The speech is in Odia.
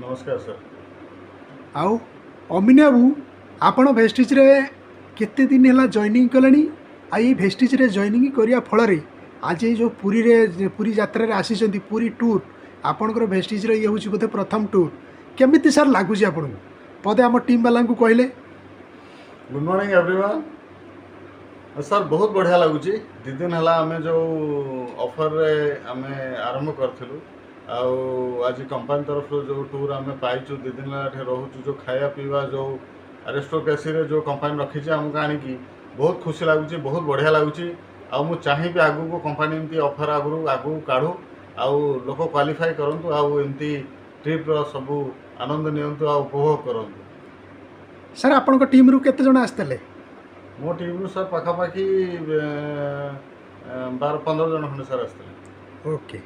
ନମସ୍କାର ସାର୍। ଆଉ ଅମିନ ବାବୁ, ଆପଣ ଭେଷ୍ଟିଜ୍ରେ କେତେ ଦିନ ହେଲା ଜଏନିଂ କଲେଣି? ଆଉ ଏଇ ଭେଷ୍ଟିଜ୍ରେ ଜଏନିଂ କରିବା ଫଳରେ ଆଜି ଏଇ ଯେଉଁ ପୁରୀରେ ପୁରୀ ଯାତ୍ରାରେ ଆସିଛନ୍ତି, ପୁରୀ ଟୁର୍, ଆପଣଙ୍କର ଭେଷ୍ଟିଜ୍ର ଇଏ ହେଉଛି ବୋଧେ ପ୍ରଥମ ଟୁର୍। କେମିତି ସାର୍ ଲାଗୁଛି ଆପଣଙ୍କୁ? ପଦେ ଆମ ଟିମ୍ ବାଲାଙ୍କୁ କହିଲେ। Good morning everyone. Sir, ବହୁତ ବଢ଼ିଆ ଲାଗୁଛି। 2 ଦିନ ହେଲା ଆମେ ଯେଉଁ ଅଫରରେ ଆମେ ଆରମ୍ଭ କରିଥିଲୁ ଆଉ ଆଜି କମ୍ପାନୀ ତରଫରୁ ଯେଉଁ ଟୁର୍ ଆମେ ପାଇଛୁ, 2 ଦିନ ହେଲା ଏଠି ରହୁଛୁ, ଯେଉଁ ଖାଇବା ପିଇବା, ଯେଉଁ ଆରିଷ୍ଟୋକ୍ରେସିରେ ଯେଉଁ କମ୍ପାନୀ ରଖିଛି ଆମକୁ ଆଣିକି, ବହୁତ ଖୁସି ଲାଗୁଛି, ବହୁତ ବଢ଼ିଆ ଲାଗୁଛି। ଆଉ ମୁଁ ଚାହିଁବି ଆଗକୁ କମ୍ପାନୀ ଏମିତି ଅଫର୍ ଆଗକୁ କାଢ଼ୁ ଆଉ ଲୋକ କ୍ୱାଲିଫାଏ କରନ୍ତୁ ଆଉ ଏମିତି ଟ୍ରିପ୍ର ସବୁ ଆନନ୍ଦ ନିଅନ୍ତୁ ଆଉ ଉପଭୋଗ କରନ୍ତୁ। ସାର୍, ଆପଣଙ୍କ ଟିମ୍ରୁ କେତେ ଜଣ ଆସିଥିଲେ? ମୋ ଟିମ୍ରୁ ସାର୍ ପାଖାପାଖି 12-15 ଜଣ ଖଣ୍ଡେ ସାର୍ ଆସିଥିଲେ। ଓକେ।